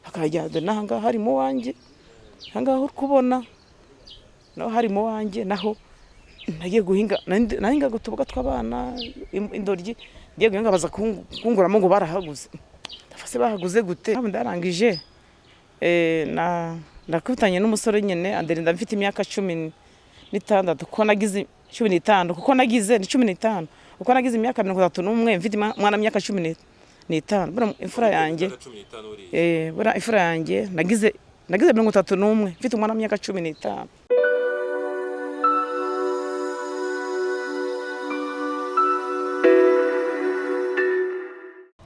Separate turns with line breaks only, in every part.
Akajya n'ahangaha harimo uwanjye, ahangaha uri kubona naho harimo uwanjye, naho nagiye guhinga, nahingaga utuboga tw'abana, indoryi. Ngiye guhinga baza kunguramo ngo barahaguze. Ndafase bahaguze gute? Ndarangije na nakutanye n'umusore nyine anderinda mfite imyaka 16, kuko nagize 15, kuko nagize ni 15, kuko nagize imyaka 31 mfite umwana w'imyaka 15. Buriya imfura yanjye, buriya imfura yanjye nagize 31 mfite umwana w'imyaka 15.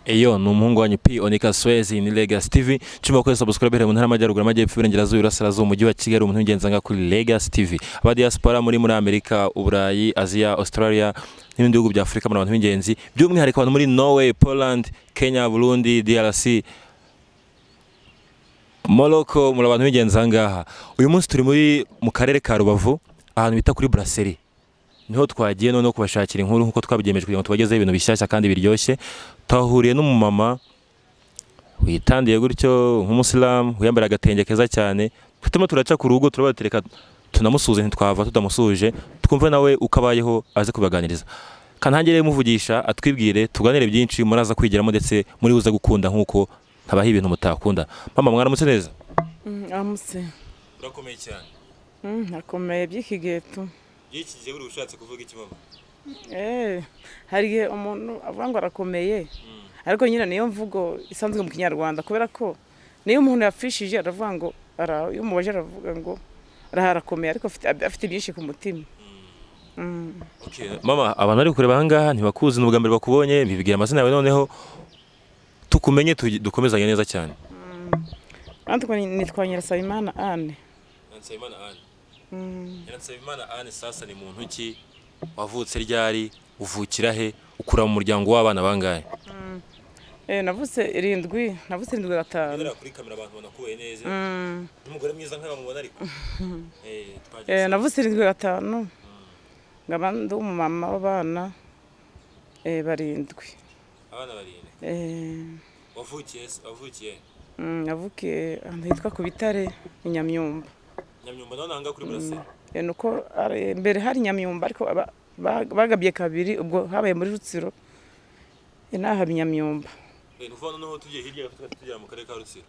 Eyo ni umuhungu wanyu P Onika Swezi ni Legacy TV. Chumba kuri subscribe mu ntara y'Amajyaruguru, Amajyepfo, Iburengerazuba, Iburasirazuba, Umujyi wa Kigali, umuntu w'ingenzi nga kuri Legacy TV. Aba diaspora muri Amerika, Uburayi, Aziya, Australia n'ibindi bihugu bya Afurika, muri abantu b'ingenzi, by'umwihariko abantu muri Norway, Poland, Kenya, Burundi, DRC, Morocco, muri abantu b'ingenzi aha ngaha. Uyu munsi turi mu karere ka Rubavu, ahantu bita kuri Brasserie. Niho twagiye noneho kubashakira inkuru nk'uko twabyiyemeje kugira ngo tubagezeho ibintu bishyashya kandi biryoshye. Twahuriye n'umumama witandiye gutyo nk'umusilamu, wiyambariye agatenge keza cyane. Turimo turaca ku rugo turabatereka tunamusuhuze, ntitwava tutamusuhuje, twumve nawe uko abayeho aze kubaganiriza. Kantangire muvugisha atwibwire, tuganire byinshi muraza kwigiramo ndetse muri buze gukunda nk'uko ntabaha ibintu mutakunda. Mama, mwaramutse neza?
Aramutse.
Urakomeye cyane.
Nakomeye by'iki gihe tu.
By'iki gihe buri ushatse kuvuga iki, mama?
Hari igihe umuntu avuga ngo arakomeye, ariko nyine niyo mvugo isanzwe mu Kinyarwanda, kubera ko niyo umuntu yapfishije aravuga ngo iyo umubajije aravuga ngo arakomeye, ariko afite byinshi ku mutima.
Okay, mama, abantu bari kureba ahangaha ntibakuzi, ni ubwa mbere bakubonye, bibwira amazina yawe noneho tukumenye, dukomezanye neza cyane.
Natwe nitwa Nyirasabimana Anne.
Nyirasabimana Anne. Nyirasabimana Anne sasa ni muntu ki? Wavutse ryari? Uvukira he? Ukura mu muryango w'abana bangahe?
Navutse 7, navutse 75.
Ngendera kuri kamera abantu banakubaye neza. N'umugore mwiza nk'aba mubona ariko.
Navutse 75, nkaba ndi umumama w'abana 7.
Abana 7. Wavukiye
Navukiye ahantu hitwa ku Bitare i Nyamyumba.
Nyamyumba naho nanga kuri Brasserie.
Nuko mbere hari Nyamyumba, ariko bagabye kabiri, ubwo habaye muri Rutsiro, inaha haba Nyamyumba.
Nuva noneho tugiye hirya tugera mu karere ka Rutsiro.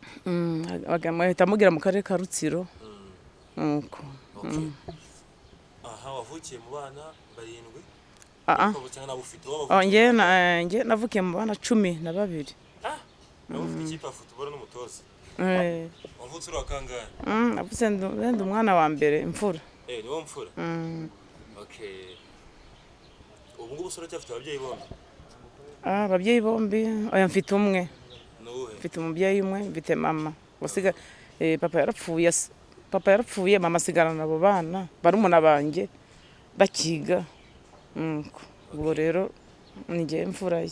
Bahita mugera mu karere ka Rutsiro. Nuko.
Okay. Aha wavukiye mu bana 7.
Ah ah.
Wavutse nabo ufite wowe?
Oh, njye navukiye mu bana 12.
Nawe ufite ikipe ya football n'umutoza. Wavutse uri wakangahe?
Navutse ndi umwana wa mbere, imfura.
Ni wowe mfura. Okay. Ubu ngubu usora cyafite ababyeyi bombi?
Ababyeyi bombi oya, mfite umwe.
Ni uwuhe?
Mfite umubyeyi umwe, mfite mama. Wasiga papa yarapfuye, papa yarapfuye, mama asigarana abo bana barumuna banjye bakiga. Nuko ubwo rero ni njye mfura ye.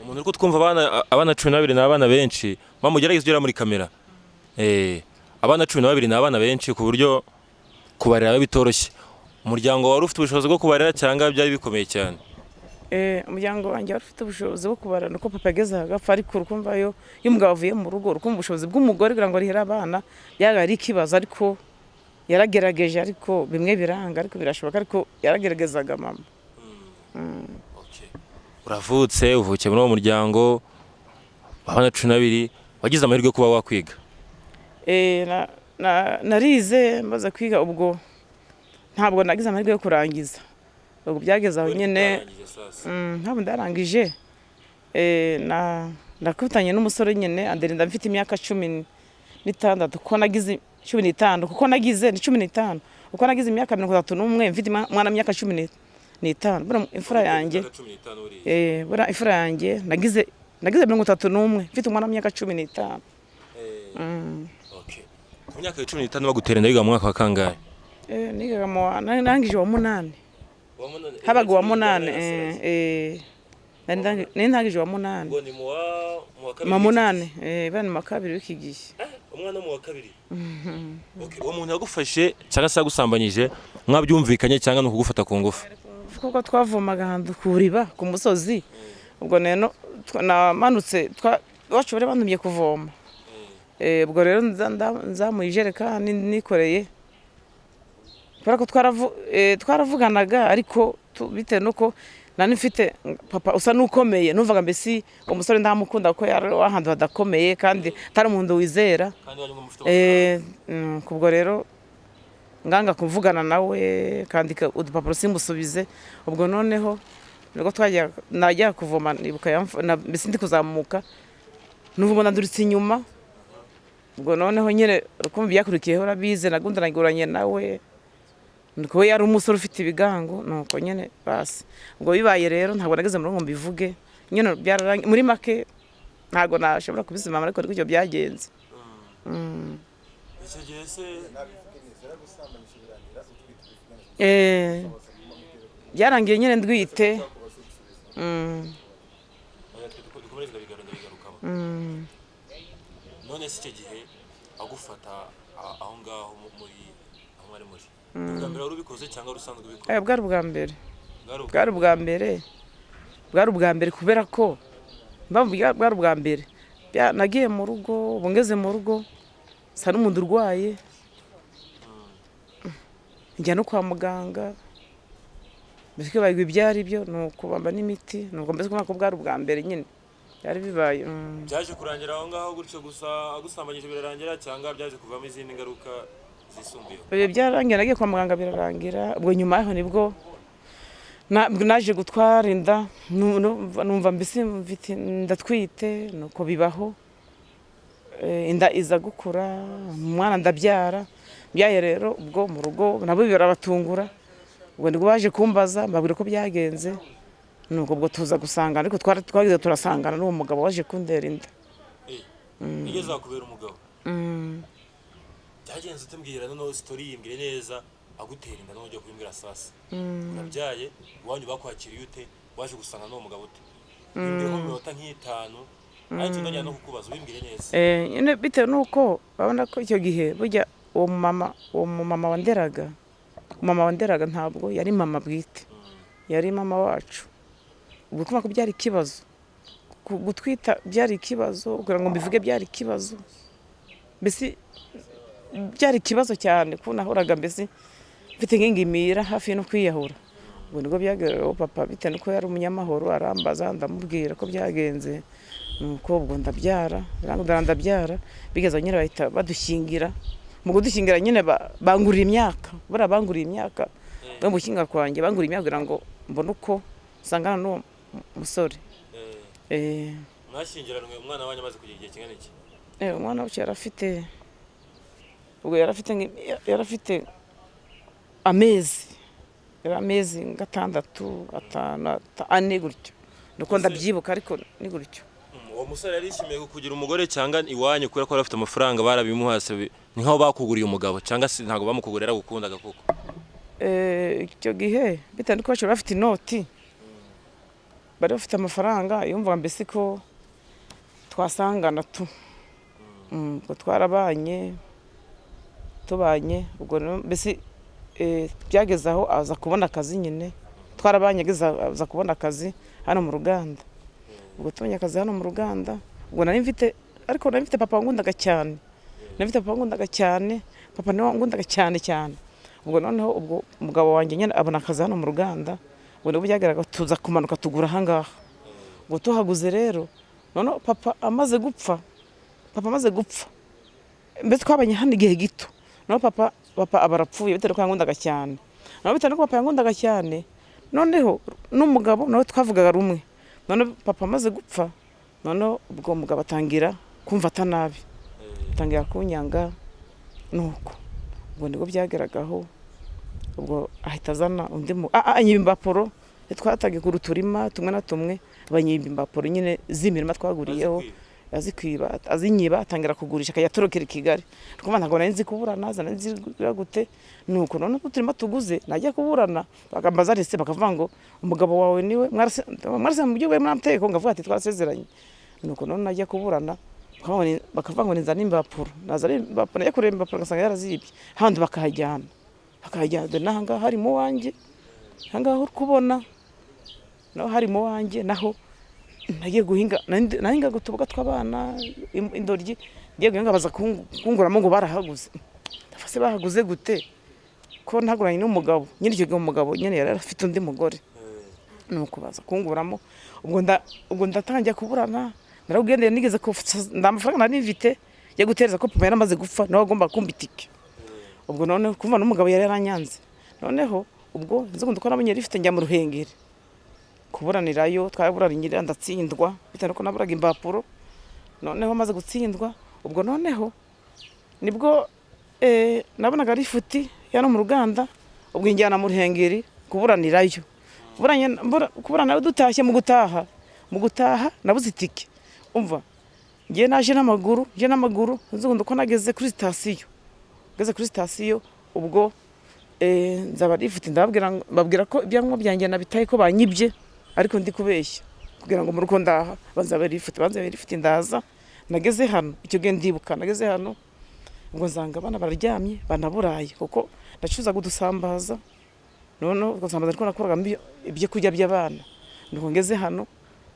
Umuntu uri kutwumva, abana 12 ni abana benshi. Mama, ugerageze ugera muri kamera. Abana 12 ni abana benshi ku buryo kubarera biba bitoroshye. Umuryango wari ufite ubushobozi bwo kubarera cyangwa byari bikomeye cyane?
Umuryango wanjye wari ufite ubushobozi bwo kubara, nuko papa yageze agapfa, ariko urukumva yo iyo umugabo avuye mu rugo, urukumva ubushobozi bw'umugore kugira ngo arihere abana byabaye ari ikibazo, ariko yaragerageje, ariko bimwe biranga, ariko birashoboka, ariko yarageragezaga mama.
Uravutse, uvukiye muri uwo muryango abana 12, wagize amahirwe yo kuba wakwiga?
Narize, maze kwiga ubwo ntabwo nagize amahirwe yo kurangiza, ubwo byageze aho nyine ntabwo ndarangije. Nakutanye n'umusore nyine anderinda mfite imyaka 16, kuko nagize 15, kuko nagize ni 15, kuko nagize imyaka 31 mfite umwana w'imyaka 15. Buriya imfura yanjye, buriya imfura yanjye nagize 31 mfite umwana w'imyaka 15.
Okay. Ku myaka 15 bagutera inda, wiga mu mwaka wa kangahe?
Nigaga narangije uwa 8, habaga uwa 8, nari ndangije uwa 8.
Ngo ni mu wa kabiri?
Mu 8, bari mu wa 2 w'iki gihe.
Umwana mu wa 2. Okay, uwo muntu yagufashe cyangwa se yagusambanyije mwabyumvikanye cyangwa ni ukugufata ku ngufu?
Kuko twavomaga ahantu ku riba ku musozi, ubwo rero namanutse, iwacu bari bantumye kuvoma. Ubwo rero nzamuye ijerekani nikoreye, kubera ko twaravuganaga, ariko bitewe nuko nari mfite papa usa n'ukomeye, numvaga mbese uwo musore ndamukunda, kuko yari ahantu hadakomeye kandi atari umuntu wizera.
Kandi wari mufite amafaranga.
Kubwo rero nganga kuvugana nawe, kandika udupapuro simusubize. Ubwo noneho nibwo twajya, najya kuvoma, nibuka mbese ndi kuzamuka numva umuntu anduritse inyuma. Ubwo noneho nyine urukumva ibyakurikiyeho urabizi, nagundaguranye nawe, nuko we yari umusore ufite ibigango, nuko nyine basi ubwo bibaye rero ntabwo nageze mu rugo ngo mbivuge nyine, byararangiye. Muri make ntabwo nashobora kubisimama, ariko niko icyo byagenze.
Icyo gihe se?
Byarangiye nyine ndwite.
Oya, twe dukomereze, ndabigarukaho. None se icyo gihe agufata aho ngaho muri aho mwari muri, ni ubwa mbere wari ubikoze cyangwa wari usanzwe ubikora?
Bwari ubwa mbere.
Bwari ubwa
Bwari ubwa mbere, bwari ubwa mbere, kubera ko impamvu bwari ubwa mbere, nagiye mu rugo, ubu ngeze mu rugo nsa n'umuntu urwaye, njya no kwa muganga, mbese bagwa ibyo ari byo, ni ukubamba n'imiti, nuko mbese kubera ko bwari ubwa mbere nyine byari bibaye.
Byaje kurangira aho ngaho gutyo gusa agusambanyije birarangira, cyangwa byaje kuvamo izindi ngaruka zisumbuyeho?
Ibi byararangiye, nagiye kwa muganga birarangira. Ubwo nyuma yaho nibwo naje gutwara inda, numva mbese mfite ndatwite, nuko bibaho. Inda iza gukura, umwana ndabyara. Mbyaye rero, ubwo mu rugo nabo birabatungura. Ubwo nibwo baje kumbaza, mbabwira ko byagenze, nuko ubwo tuza gusangana, ariko twagize turasangana n'uwo mugabo waje kuntera inda.
Nigeze wakubera umugabo, byagenze utubwira noneho story, yimbwire neza agutera inda, noneho ujya kubimbwira sasa. Urabyaye, iwanyu bakwakiriye ute? Waje gusanga n'uwo mugabo ute? Bimbwire nko mu minota nk'itanu, ariko ndongera no kukubaza, ubimbwire neza.
Nyine bitewe n'uko urabona ko icyo gihe burya uwo mumama wanderaga, umumama wanderaga ntabwo yari mama bwite, yari mama wacu. Ubwo kumva ko byari ikibazo, gutwita byari ikibazo, kugira ngo mbivuge byari ikibazo, mbese byari ikibazo cyane, kuko nahoraga mbese mfite nk'ingimira hafi no kwiyahura. Ubwo nibwo byagereweho papa, bitewe n'uko yari umunyamahoro, arambaza, ndamubwira ko byagenze, nuko ubwo ndabyara, ndabyara, bigeze aho nyine bahita badushyingira. Mu kudushyingira nyine bangurira imyaka, buriya banguriye imyaka no gushyingira kwanjye, banguriye imyaka kugira ngo mbone uko nsangana n'uwo musore.
Mwashyingiranwe umwana wanyu amaze kugira igihe kingana iki?
Umwana wacu yari afite, ubwo yari afite amezi, yari amezi 6, 5, 4 gutyo, nuko ndabyibuka, ariko ni gutyo.
Uwo musore yari yishimiye kugira umugore, cyangwa iwanyu kubera ko yari afite amafaranga barabimuhase, ni nkaho bakuguriye umugabo, cyangwa se ntabwo bamukuguriye, yaragukundaga koko?
Icyo gihe bitewe n'uko bacu bari bafite inoti, bari bafite amafaranga, yumvaga mbese ko twasangana tu. Ubwo twarabanye, tubanye, ubwo rero mbese byageze aho aza kubona akazi nyine, twarabanye ageze aho aza kubona akazi hano mu ruganda. Ubwo tubonye akazi hano mu ruganda, ubwo nari mfite, ariko nari mfite papa wankundaga cyane, nari mfite papa wankundaga cyane, papa niwe wankundaga cyane cyane. Ubwo noneho ubwo umugabo wanjye nyine abona akazi hano mu ruganda, ubwo nibwo byagaragara tuza kumanuka tugura ahangaha. Ubwo tuhaguze rero, noneho papa amaze gupfa, papa amaze gupfa, mbese twabanye hano igihe gito, noneho papa aba arapfuye, bitewe n'uko yankundaga cyane. Noneho bitewe n'uko papa yankundaga cyane, noneho n'umugabo nawe twavugaga rumwe. Noneho papa amaze gupfa, noneho ubwo mugabo atangira kumfata nabi, atangira kunyanga, nuko ubwo nibwo byageragaho, ubwo ahita azana undi mu anyiba impapuro. Twatangiye kugura uturima tumwe na tumwe, banyiba impapuro nyine z'imirima twaguriyeho, azikwiba, azinyiba, atangira kugurisha, akajya atorokera i Kigali. Twumva ntabwo nari nzi kuburana, nari nzi gute. Nuko none uturima tuguze, najya kuburana bakambaza rese, bakavuga ngo umugabo wawe niwe mwarase mu buryo bwemewe n'amategeko, ngavuga ati twarasezeranye. Nuko none najya kuburana bakavuga ngo nizane impapuro, nazana impapuro, najya kureba impapuro ngasanga yarazibye, handi bakahajyana, bakahajyana. Dore n'aha ngaha hari mu wanjye, aha ngaha uri kubona naho hari mu wanjye, naho nagiye guhinga, nahingaga utuboga tw'abana, indoryi. Ngiye guhinga baza kunguramo ngo barahaguze. Ndafase bahaguze gute ko ntaguranye n'umugabo nyine? Icyo gihe umugabo nyine yari afite undi mugore. Nuko baza kunguramo, ubwo ndatangira kuburana. Narabwiye nigeze nda amafaranga nari mfite yo gutereza ko papa yari amaze gupfa, nawe agomba kumpa itike. Ubwo noneho kumva n'umugabo yari yaranyanze, noneho ubwo nzi ko nabonye rifite njya mu Ruhengeri kuburanirayo. Twaraburanira ndatsindwa bitewe nuko naburaga impapuro. Noneho maze gutsindwa, ubwo noneho nibwo nabonaga rifuti ya no mu ruganda, ubwo injyana mu Ruhengeri kuburanirayo. Kuburana dutashye, mu gutaha nabuze itike. Umva, ngiye naje n'amaguru, nje n'amaguru, nzi ko nageze kuri sitasiyo. Ngeze kuri sitasiyo, ubwo nzaba rifite, ndababwira babwira ko ibyangombwa byanjye nabitaye, ko banyibye, ariko ndi kubeshya kugira ngo mu rugo ndaha. Banzaba rifite, ndaza. Nageze hano icyo gihe, ndibuka nageze hano, ubwo nsanga abana bararyamye banaburaye, kuko nacuruzaga udusambaza. Noneho udusambaza ariko nakoragamo ibyo kurya by'abana. Nuko ngeze hano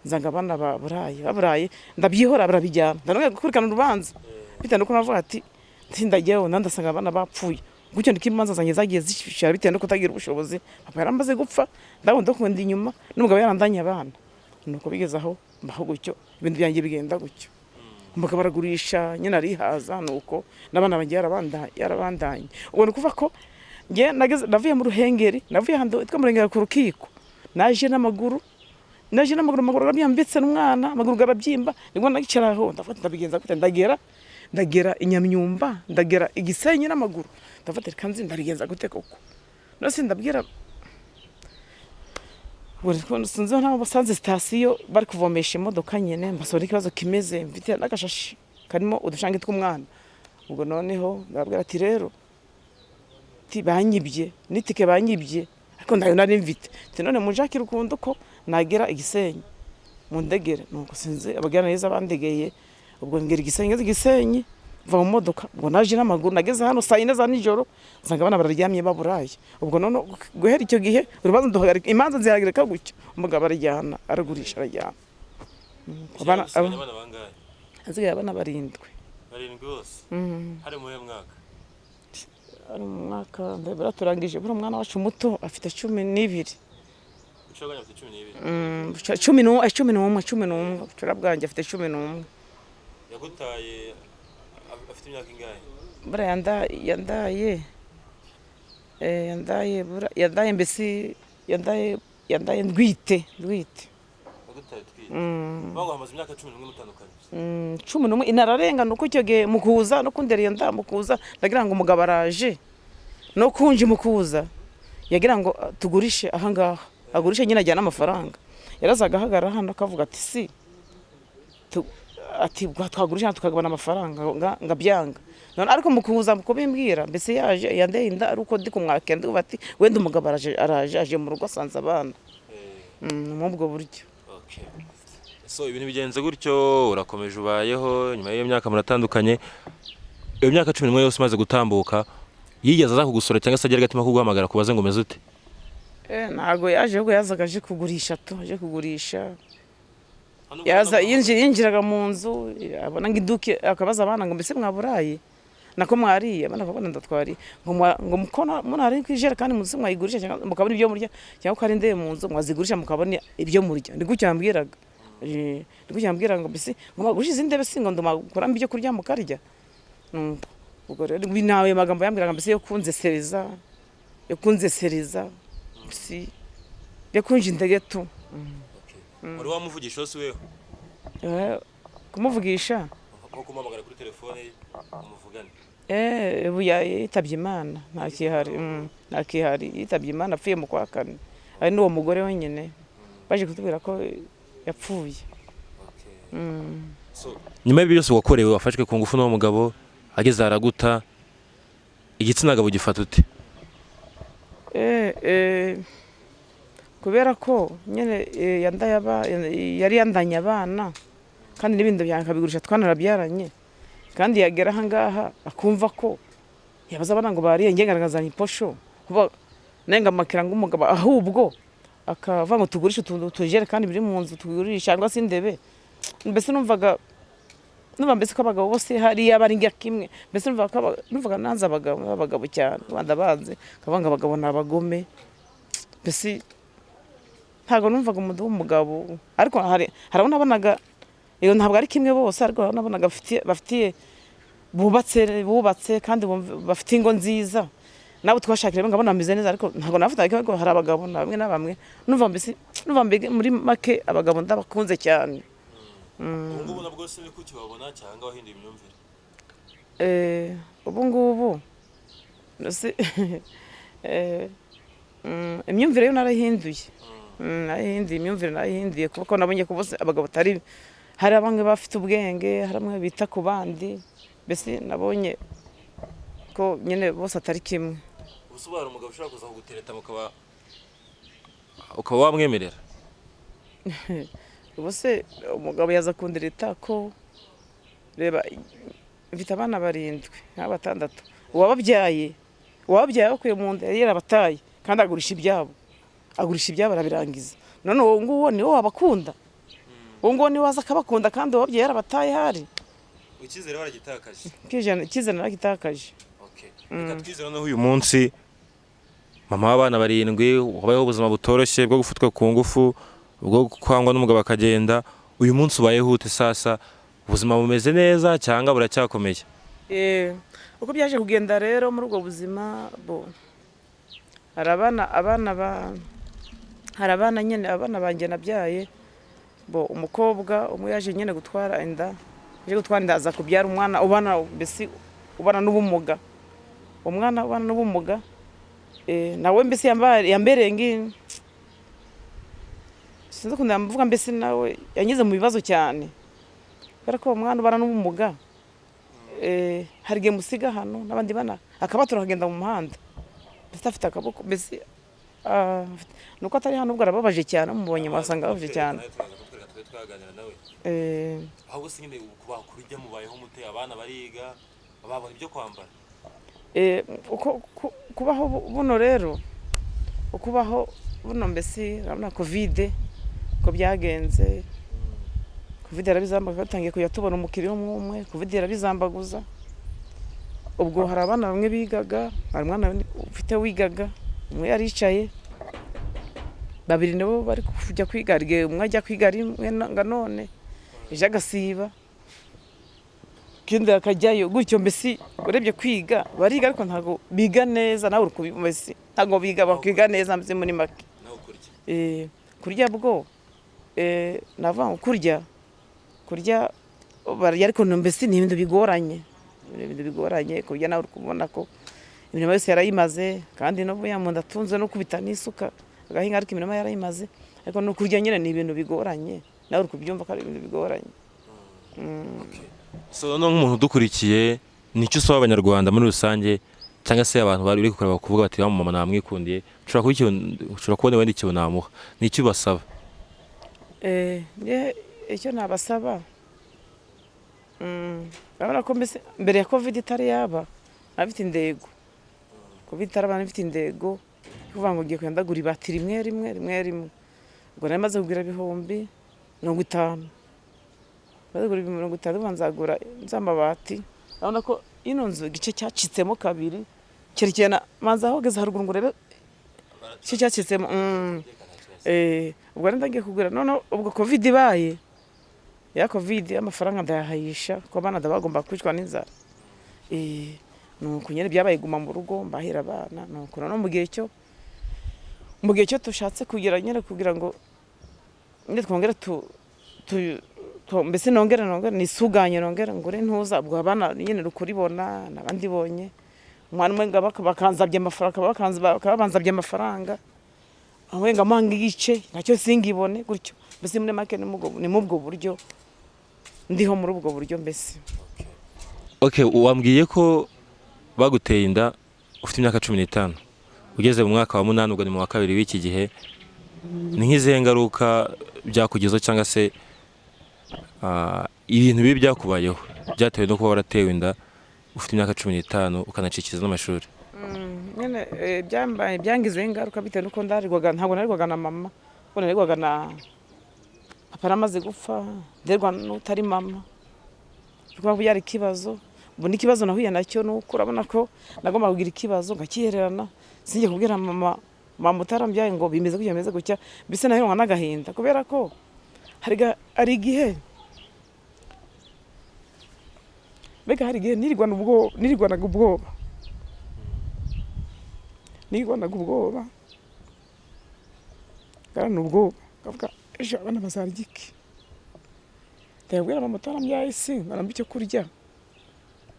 nsanga abana baburaye, baburaye, ndabyihora barabijyana. Ndanongera gukurikirana urubanza bitewe nuko navuga ati ntindajyayo, ndasanga abana bapfuye gutyo. Niko imanza zanjye zagiye zishishara bitewe no kutagira ubushobozi. Papa yaramaze gupfa, ndabona ndakunda inyuma n'umugabo yarandanye abana. Nuko bigeze aho mbaho gutyo, ibintu byanjye bigenda gutyo. Umugabo aragurisha nyine arihaza, nuko n'abana banjye yarabandanye. Ubwo ni ukuvuga ko njye nageze, navuye mu Ruhengeri, navuye ahantu hitwa mu Ruhengeri ku rukiko, naje n'amaguru, naje n'amaguru, amaguru arabyambitse n'umwana, amaguru arabyimba. Nibwo nagicara aho, ndafata ndabigenza gute, ndagera i Nyamyumba, ndagera i Gisenyi n'amaguru. Ndafata reka nzi ndabigenza gute koko? None ndabwira ubwo sinzi ntabwo basanze sitasiyo bari kuvomesha imodoka nyine, mbasaba ikibazo kimeze, mfite n'agashashi karimo udushangi tw'umwana. Ubwo noneho ndababwira ati rero ati banyibye n'itike banyibye, ariko ndayo nari mfite. Ati none munshakire ukuntu ko nagera i Gisenyi, mundegere. Nuko sinzi abagiraneza bandegeye, ubwo ngera i Gisenyi. Ngeze i Gisenyi mva mu modoka, ubwo naje n'amaguru. Nageze hano saa 4 za nijoro, nsanga abana bararyamye baburaye. Ubwo none guhera icyo gihe urubanza duhagarika, imanza zihagarika gutyo. Umugabo arajyana, aragurisha, arajyana.
Abana bangahe?
Hasigaye abana barindwi.
Barindwi bose? Hari mu mwaka?
Ari mu mwaka ndabura turangije. Buriya umwana wacu muto afite 12.
Ushobora afite 12?
11, 11, 11. Bucura bwanjye afite 11.
Yagutaye afite imyaka ingahe?
Buriya yandaye mbese yandaye ndwite.
Yagutaye utwite? Bavuga hamaze imyaka 11 mutandukanye?
11 inararenga. Nuko icyo gihe mu kuza no kundera iyo nda, mu kuza ndagira ngo umugabo araje no kunje, mu kuza yagira ngo tugurishe ahangaha, agurishe nyine ajyane amafaranga. Yarazaga ahagarara hano akavuga ati si ati twagurisha hano tukagabana amafaranga, ngabyanga. None ariko mu kuza mu kubimbwira, mbese yaje yandeye inda ari uko ndi kumwakira, ndi kuvuga ati wenda umugabo araje, araje aje mu rugo asanze abana. Muri ubwo buryo.
Okay. So ibintu bigenze gutyo, urakomeje ubayeho. Nyuma y'iyo myaka muratandukanye, iyo myaka 11 yose imaze gutambuka, yigeze aza kugusura cyangwa se agira agatima ko guhamagara kubaze ngo umeze ute?
Ntago yaje, ahubwo yazaga aje kugurisha tu, aje kugurisha. Yaza yinjiraga mu nzu, abona ngo iduke, akabaza abana ngo mbese mwaburaye, nako mwariye? Abana bakabona ndatwariye, ngo mukona munari ku ijerekani mu nzu mwayigurisha cyangwa mukabona ibyo murya, cyangwa ko ari ndeye mu nzu mwazigurisha mukabona ibyo murya. Ni gutyo yambwiraga. Ni gutyo yambwiraga ngo mbese ngo mwagurishe izi ndebe si ngo ndumakuramo ibyo kurya mukarya. Nuko ubwo rero nawe magambo yambwiraga mbese yo kunzesereza mbese yo kunja intege tu.
Wari wamuvugisha wose weho?
Kumuvugisha?
Nko kumuhamagara kuri telefone umuvugane.
Ubu yitabye Imana, ntakihari, ntakihari. Yitabye Imana, apfuye mu kwa kane, ari n'uwo mugore wenyine baje kutubwira ko yapfuye.
Nyuma y'ibyo byose wakorewe, wafashwe ku ngufu n'uwo mugabo ageze araguta, igitsina gabo gifata ute?
Kubera ko nyine yari yandanye abana kandi n'ibindi byanjye akabigurisha, twanarabyaranye, kandi yagera ahangaha akumva ko yabaza abana ngo bariye, njye ngaragazanya iposho kuba nenga amakira ngo umugabo ahubwo akavuga ngo tugurishe utuntu tujerekani biri mu nzu, tugurishe cyangwa se indebe. Mbese numvaga Numva mbese ko abagabo bose hariya bari njya kimwe, mbese numvaga nanze abagabo cyane, banze nkavuga ngo abagabo ni abagome. Mbese ntabwo numvaga umuntu w'umugabo, ariko hari abo nabonaga, iyo ntabwo ari kimwe bose, ariko hari abo nabonaga bafitiye bubatse kandi bafite ingo nziza, nabo twashakira ngabona bameze neza, ariko ntabwo nafataga ko hari abagabo na bamwe na bamwe. Numva mbese numva mbege muri make abagabo ndabakunze cyane.
Ubu ngubu nabwo se niko ukibabona cyangwa wahinduye imyumvire?
Ubu ngubu imyumvire yo narahinduye. Narahinduye imyumvire, narahinduye kuko nabonye ko bose abagabo batari, hari bamwe bafite ubwenge, hari bamwe bita ku bandi, mbese nabonye ko nyine bose atari kimwe.
Ubu hari umugabo ushobora kuza kugutereta ukaba wamwemerera?
Ubu se umugabo yaza kundereta ko reba mfite abana barindwi nka batandatu, uwababyaye bakuye mu nda yari yarabataye, kandi agurisha ibyabo arabirangiza. None uwo nguwo niwo wabakunda? Uwo nguwo niwe waza akabakunda kandi uwababyaye yarabataye hari?
Icyizere waragitakaje?
Icyizere naragitakaje.
Reka twizere noneho uyu munsi mama w'abana barindwi wabayeho ubuzima butoroshye bwo gufatwa ku ngufu, bwo kwangwa n'umugabo akagenda, uyu munsi ubayeho ute sasa? Ubuzima bumeze neza cyangwa buracyakomeye?
Uko byaje kugenda rero muri ubwo buzima, bo hari abana abana ba hari abana nyine, abana banjye nabyaye, bo umukobwa umwe yaje nyine gutwara inda, yaje gutwara inda aza kubyara umwana ubana, mbese ubana n'ubumuga, umwana ubana n'ubumuga. Nawe mbese yambereye sinzi ukuntu yamuvuga, mbese nawe yanyuze mu bibazo cyane, kubera ko uwo mwana ubana n'ubumuga, hari igihe musiga hano n'abandi bana akabatura akagenda mu muhanda, mbese afite akaboko, mbese nuko atari hano ubwo arababaje cyane, mubonye wasanga ababaje cyane.
Ahubwo se nyine kuba kurya mubayeho mute? Abana bariga, babona ibyo kwambara?
Uko kubaho buno rero, ukubaho buno mbese urabona Covid ko byagenze, Covid yarabizambaguza, batangiye kujya tubona umukiriya umwe umwe, Covid yarabizambaguza. Ubwo hari abana bamwe bigaga, hari umwana ufite wigaga, umwe yaricaye, babiri nabo bari kujya kwiga. Hari igihe umwe ajya kwiga rimwe nga none ejo agasiba, ikindi akajyayo gutyo. Mbese urebye kwiga bariga, ariko ntabwo biga neza, nawe uri mbese ntabwo biga bakiga neza, mbese muri make.
Nawe kurya?
Kurya bwo, navuga ngo kurya barya, ariko mbese ni ibintu bigoranye, ni ibintu bigoranye kurya. Nawe uri kubona ko imirimo yose yarayimaze, kandi no mu nda atunze no kubita n'isuka agahinga, ariko imirimo yarayimaze, ariko no kurya nyine ni ibintu bigoranye, nawe uri kubyumva ko ari ibintu bigoranye.
So noneho nk'umuntu udukurikiye, nicyo usaba Abanyarwanda muri rusange, cyangwa se abantu bari kureba kuvuga bati: "Wa mama namwikundiye, ushobora kubona wenda ikintu namuha," nicyo ubasaba?
Icyo nabasaba, urabona ko mbese mbere ya Covid itari yaba nafite intego, Covid itaraba nafite intego yo kuvuga ngo ngiye kugenda ndagura ibati rimwe rimwe rimwe rimwe. Ubwo nari maze kugura 50,000, maze kugura 50,000, ubu nzagura z'amabati. Urabona ko ino nzu igice cyacitsemo kabiri, cyerekeye na manza aho ugeze haruguru ngo urebe igice cyacitsemo. Ubwo rero ndagiye kugura, none ubwo Covid ibaye, ya Covid amafaranga ndayahayisha kuko abana bagomba kwicwa n'inzara. Nuko nyine byabaye guma mu rugo, mbahira abana. Nuko noneho mu gihe cyo tushatse kugira nyine kugira ngo nyine twongere mbese nongere nisuganye, nongere ngure ntuza. Ubwo abana nyine rukuribona nabandi bonye umwana umwe nga bakanzabye amafaranga, bakaba banzabye amafaranga, wenga mpanga igice nacyo singibone gutyo. Mbese muri make ni mu ubwo buryo ndiho, muri ubwo buryo mbese.
Okay, wambwiye ko baguteye inda ufite imyaka 15, ugeze mu mwaka wa munani, ubwo ni mu wa kabiri w'iki gihe. Ni nk'izihe ngaruka byakugezeho, cyangwa se ibintu bibi byakubayeho byatewe no kuba waratewe inda ufite imyaka 15 ukanacikiza n'amashuri?
Nyine byambaye, byangizeho ingaruka bitewe n'uko ndarirwaga, ntabwo narirwaga na mama, kuko narirwaga na papa yaramaze gupfa, nderwa n'utari mama. Kuba byari ikibazo. Ubu n'ikibazo nahuye nacyo ni uko urabona ko nagomba kugira ikibazo ngakihererana, sinjye kubwira mama, mama utarambyaye, ngo bimeze gutya, bimeze gutya. Mbese naheranwa n'agahinda kubera ko hari igihe, mbega hari igihe nirigwana ubwoba, nirigwanaga ubwoba, nirigwanaga ubwoba, ngarana ubwoba, ngavuga: "Ejo abana bazarya iki?" Ndabwira mama utarambyaye, si ngaramba icyo kurya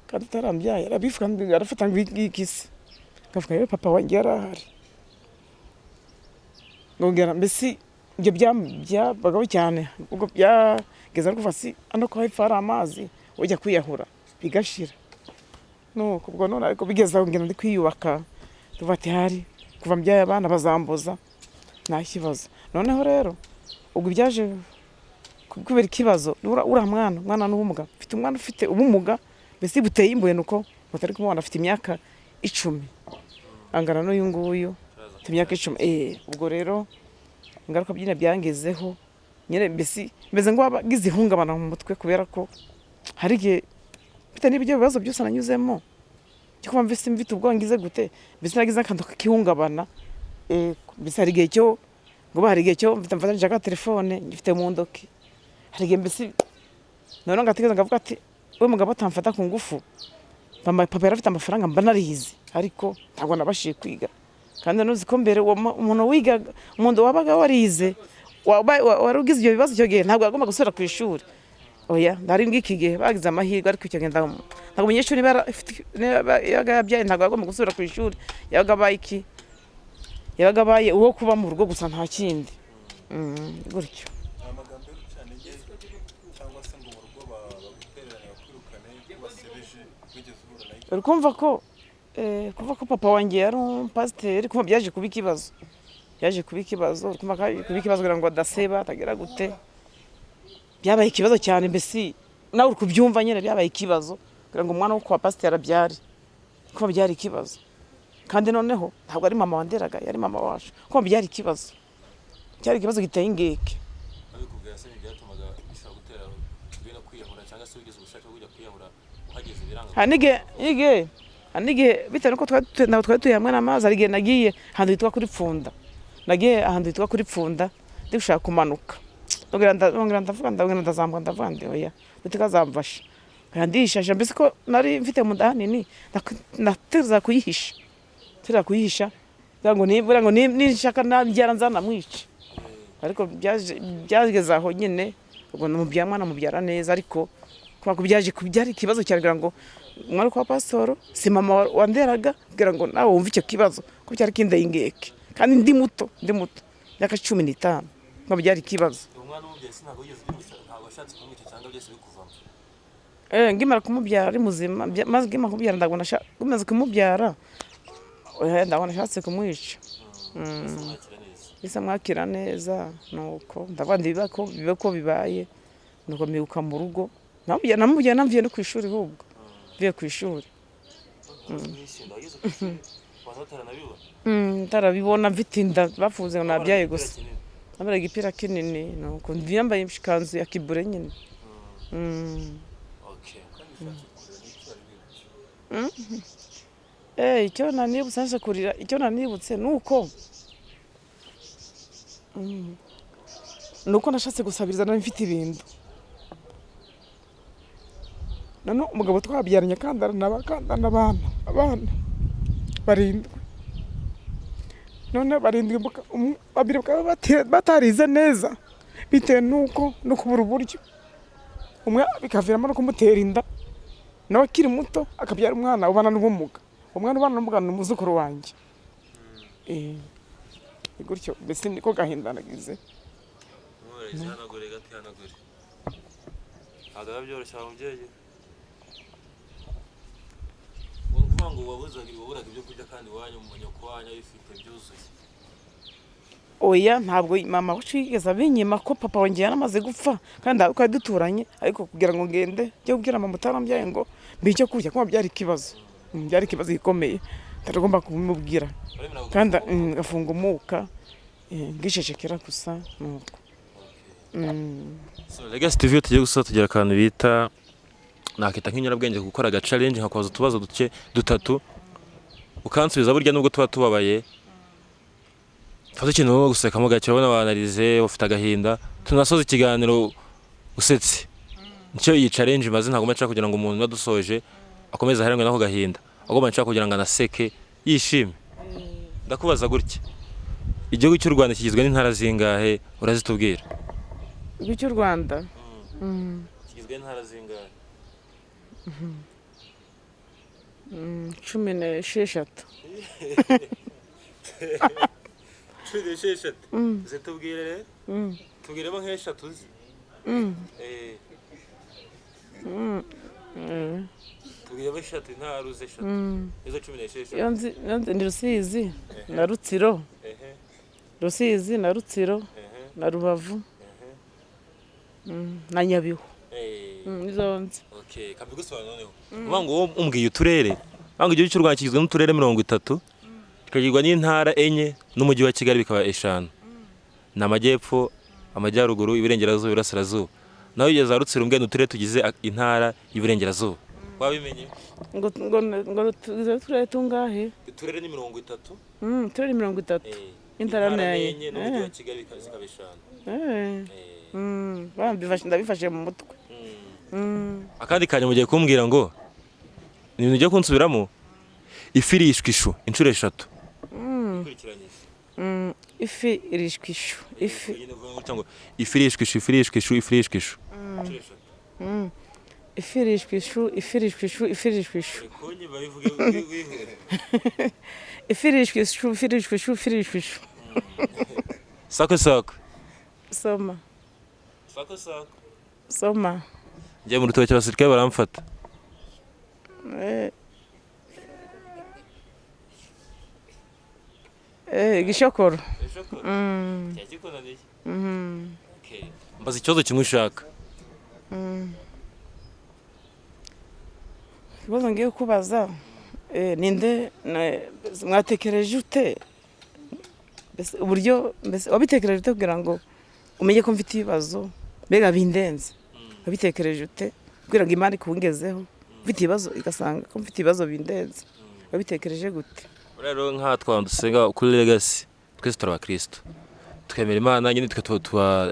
kandi utarambyaye arabivuga, arafata ngo iki se? Ngavuga: "Yewe, papa wanjye yari ahari." Ngongera mbese ibyo byabagaho cyane. Ubwo byageza no kuva si hano ko hepfo hari amazi, ujya kwiyahura bigashira. Nuko ubwo none ariko bigeze aho ngenda ndi kwiyubaka, tuva ati hari kuva mbyaye abana bazambuza, nta kibazo. Noneho rero ubwo byaje kubera ikibazo, uriya mwana, umwana n'ubumuga, mfite umwana ufite ubumuga mbese buteye imbuye, nuko mutari kumubona, afite imyaka 10, angana n'uyu nguyu, afite imyaka 10. Ubwo rero ingaruka byine byangezeho nyine, mbese meze ngo wabagize ihungabana mu mutwe, kubera ko hari igihe bitewe n'ibyo bibazo byose nanyuzemo cyo kuba mbese mfite ubwoba, ngize gute, mbese nagize akantu k'ihungabana. Mbese hari igihe cyo ngo hari igihe cyo mfite mfata nshaka telefone ngifite mu ndoki, hari igihe mbese noneho ngatekereza ngavuga ati: "We mugabo atamfata ku ngufu, mama, papa yari afite amafaranga, mba narize, ariko ntabwo nabashije kwiga." Kandi nuzi ko mbere uwo umuntu wigaga, umuntu wabaga warize, wari ugize ibyo bibazo icyo gihe, ntabwo yagomba gusubira ku ishuri. Oya, ndari ngiki gihe bagize amahirwe, ariko icyo gihe ntabwo umunyeshuri niba yabaga yabyaye ntabwo yagomba gusubira ku ishuri, yabaga abaye iki? Yabaga abaye uwo kuba mu rugo gusa, nta kindi. Gutyo.
Amagambo y'urucantege cyangwa se ngo mu rugo bagutererane, bakwirukane ko basebeje, wigeze uhura nayo?
Uri kumva ko kuva ko papa wanjye yari umupasiteri, kumva byaje kuba ikibazo, byaje kuba ikibazo. Uri kumva ko kuba ikibazo kugira ngo adaseba, atagira gute, byabaye ikibazo cyane. Mbese nawe uri kubyumva nyine, byabaye ikibazo kugira ngo umwana wo kwa pasiteri abyare, kuba byari ikibazo. Kandi noneho ntabwo ari mama wanderaga, yari mama wacu. Kuba byari ikibazo, cyari ikibazo giteye ingeke.
Babikubwira se ntibyatumaga bishobora gutera no kwiyahura, cyangwa se wigeze ubushake bwo kujya kwiyahura uhageze biranga?
Hari n'igihe bitewe n'uko ntabwo twari tuye hamwe n'amazi, hari igihe nagiye ahantu hitwa kuri Pfunda, nagiye ahantu hitwa kuri Pfunda ndi gushaka kumanuka, ndongera ndavuga, ndongera ndazamuka, ndavuga ndi oya, Uwiteka azamfasha. Nkajya ndishasha, mbese ko nari mfite mu nda hanini, nateza kuyihisha, tera kuyihisha kugira ngo nibura ngo nishaka nabyara nzanamwice. Ariko byageze aho nyine, ubwo mubyara mwana mubyara neza, ariko kubera ko byaje kubyara ikibazo cyane kugira ngo umwana kwa pasitoro, si mama wanderaga, kugira ngo nawe wumve icyo kibazo ko cyari kindeye ingeke, kandi ndi muto, ndi muto, imyaka 15, ngo byari ikibazo.
Umwana w'umubyeyi ntabwo wigeze ugira, ntabwo washatse kumwica cyangwa byose bikuvamo?
Ngimara kumubyara ari muzima, maze ngimara kumubyara ndabona maze kumubyara, oya, ndabona ashatse kumwica.
Mwakira neza?
Bisa mwakira neza, nuko ndavuga ndi biba ko bibe ko bibaye, nuko mbibuka mu rugo, namubyaye namvuye no ku ishuri, ahubwo mvuye ku ishuri.
Mwishinda wageze ku ishuri abantu bataranabibona?
Ntarabibona, mfite inda, bafuze ngo nabyaye gusa.
Kinini.
Nambaye igipira kinini, nuko ndi yambaye ikanzu ya kibure nyine.
Okay.
Icyo nanibutse naje kurira, icyo nanibutse nuko nuko nashatse gusabiriza, nari mfite ibintu. None umugabo twabyaranye kandi aranaba abana barindwi, none barindwi babiri bakaba batarize neza bitewe nuko no kubura uburyo, umwe bikaviramo no kumutera inda nawe akiri muto, akabyara umwana ubana n'ubumuga. Umwana ubana n'ubumuga ni umuzukuru wanjye. Ni gutyo mbese, niko gahinda nagize.
Mworohereze, hanagure gato, ihanagure. Ntabwo biba byoroshye wa mubyeyi. Ni ukuvuga ngo waburaga ibyo kurya kandi iwanyu mu nyoko wanyu abifite byuzuye?
Oya, ntabwo mama wacu yigeze abinyima, ko papa wanjye yaramaze gupfa kandi ntabwo twari duturanye. Ariko kugira ngo ngende njye kubwira mama utarambyaye ngo mbe icyo kurya, kuba byari ikibazo. Byari ikibazo gikomeye, ntaragomba kubimubwira.
Waremeraga?
Kandi ngafunga umuka, ngicecekera gusa nuko.
So, Legacy TV, tugiye gusoza, tugira akantu bita Nakita nk'inyurabwenge gukora aga challenge, nkakubaza utubazo duke dutatu ukansubiza. Burya nubwo tuba tubabaye, fata ikintu ugomba gusekamo gake. Urabona wanarize, ufite agahinda, tunasoza ikiganiro usetse. Nicyo iyi challenge imaze. Ntabwo mba nshaka kugira ngo umuntu unadusoje akomeze aheranwe n'ako gahinda, ahubwo mba nshaka kugira ngo anaseke yishime. Ndakubaza gutya: igihugu cy'u Rwanda kigizwe n'intara zingahe? Urazitubwira.
Igihugu cy'u Rwanda?
Kigizwe n'intara zingahe?
16.
16? Zitubwire rero, tubwiremo nk'eshatu uzi. Tubwiremo eshatu, intara uzi eshatu, izo 16.
Iyo nzi ni Rusizi na Rutsiro. Rusizi na Rutsiro na Rubavu na Nyabihu. Nizo nzi.
Okay, kabigusobanura noneho. Uvuga ngo wowe umbwiye uturere. Uvuga ngo igihugu cy'u Rwanda kigizwe n'uturere 30, kikagirwa n'intara enye n'umujyi wa Kigali, bikaba eshanu. Ni amajyepfo, amajyaruguru, iburengerazuba, iburasirazuba. Naho ugeze za Rutsiro umbwiye n'uturere tugize intara y'Iburengerazuba. Wabimenye?
Ngo tugize uturere tungahe?
Uturere ni 30.
Uturere 30. Intara
Intara
ni
enye n'umujyi wa Kigali zikaba eshanu.
Ndabifashe mu mutwe.
Akandi kanya mugiye kumbwira ngo ni ibintu ugiye kunsubiramo: ifi irishwa ishu inshuro eshatu. Ikurikiranyije.
Ifi irishwa ishu, ifi
Nyine uvuga gutya ngo ifi irishwa ishu, ifi irishwa ishu, ifi irishwa ishu. Inshuro eshatu.
Ifi irishwa ishu, ifi irishwa ishu, ifi irishwa ishu.
Konye babivuge wihuta.
Ifi irishwa ishu, ifi irishwa ishu, ifi irishwa ishu.
Sako sako.
Soma.
Sako sako.
Soma.
Njye mu rutoki abasirikare baramfata.
Igishokoro.
Mbaza ikibazo kimwe ushaka.
Ikibazo ngiye kubaza, ninde mwatekereje ute, mbese uburyo, mbese wabitekereje ute kugira ngo umenye ko mfite ibibazo mbega bindenze? Wabitekereje ute kugira ngo Imana ikungezeho mfite ibibazo, igasanga ko mfite ibibazo bindenze? Wabitekereje gute?
Rero nk'aha twa dusenga kuri Legacy, twese turi abakristo, twemera Imana nyine. Twe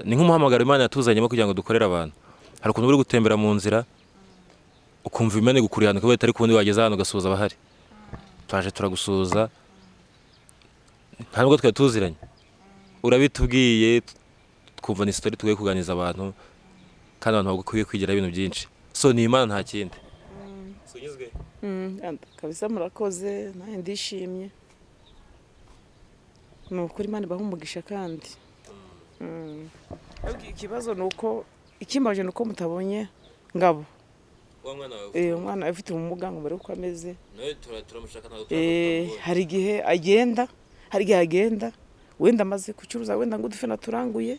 ni nk'umuhamagaro Imana yatuzanyemo kugira ngo dukorere abantu. Hari ukuntu uri gutembera mu nzira ukumva Imana igukuriye ahantu, ukaba utari kubundi, wageze ahantu ugasuhuza abahari. Twaje turagusuhuza, nta nubwo twari tuziranye, urabitubwiye, twumva ni story tugiye kuganiriza abantu, kandi abantu bakwiye kwigira ibintu byinshi. So ni Imana, nta kindi. So unyuzwe?
Kabisa murakoze, nanjye ndishimye. Ni ukuri Imana ibaha umugisha kandi. Ariko ikibazo ni uko, ikimbaje ni uko mutabonye Ngabo.
Wa mwana wawe?
Umwana ufite ubumuga, ngo mbere uko ameze.
Nawe turamushaka, ntabwo
Hari igihe agenda, hari igihe agenda wenda amaze gucuruza, wenda ngo udufe naturanguye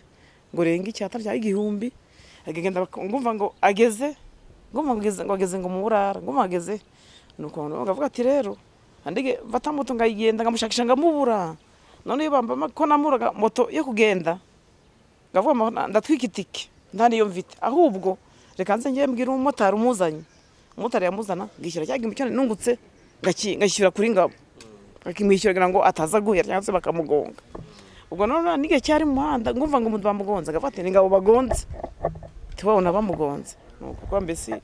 ngo renge icyata cya 1000, akagenda ngumva ngo ageze, ngumva ngo ageze, ngo ageze ngo mu burara, ngumva ageze, nuko ngavuga ati rero andige mfata moto ngayigenda ngamushakisha ngamubura. None iyo bamba ko namuraga moto yo kugenda, ngavuga ngo ndatwika itike, nta niyo mfite, ahubwo reka nze njye mbwira umumotari umuzanye. Umumotari yamuzana, ngishyura cya gihumbi cyane nungutse, ngashyira kuri Ngabo, akimwishyura kugira ngo ataza guhera cyangwa se bakamugonga. Ubwo none n'igihe cyari mu muhanda ngumva ngo umuntu bamugonze, ngavuga ati ni Ngabo bagonze, tubabona bamugonze. Ni ukuvuga mbese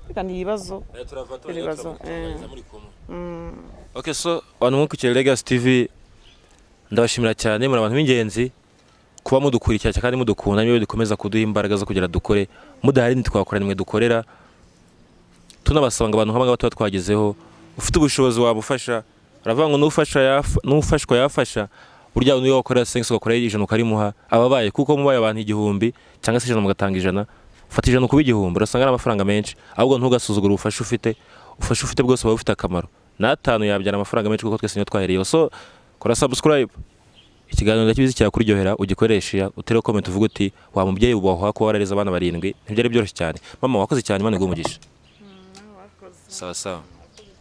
reka ni ibibazo. Ibibazo.
Okay, so abantu mukurikiye Legacy TV, ndabashimira cyane, muri abantu b'ingenzi kuba mudukurikira kandi mudukunda, niyo dukomeza kuduha imbaraga zo kugira dukore. Mudahari ntitwakora, nimwe dukorera. Tunabasaba ngo abantu nk'aba ngaba tuba twagezeho, ufite ubushobozi wabufasha. Baravuga ngo n'ufasha n'ufashwa yafasha. Burya niyo wakorera sensi, ugakorera 100 ukarimuha, ababaye kuko mubaye abantu 1000 cyangwa se 100 mugatanga 100, fata 100 kuba 1000, urasanga ari amafaranga menshi. Ahubwo ntugasuzugure ubufasha ufite. Ubufasha ufite bwose buba bufite akamaro, n'atanu yabyara amafaranga menshi, kuko twese niyo twahereyeho. So kora subscribe, ikiganiro ndakibizi cyakuryohera, ugikoreshe, utere comment, uvuge uti wa mubyeyi ubahwa kuba warareze abana barindwi, ntibyari byoroshye cyane. Mama, wakoze cyane, Imana iguhe umugisha. Sawa sawa.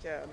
Cyane.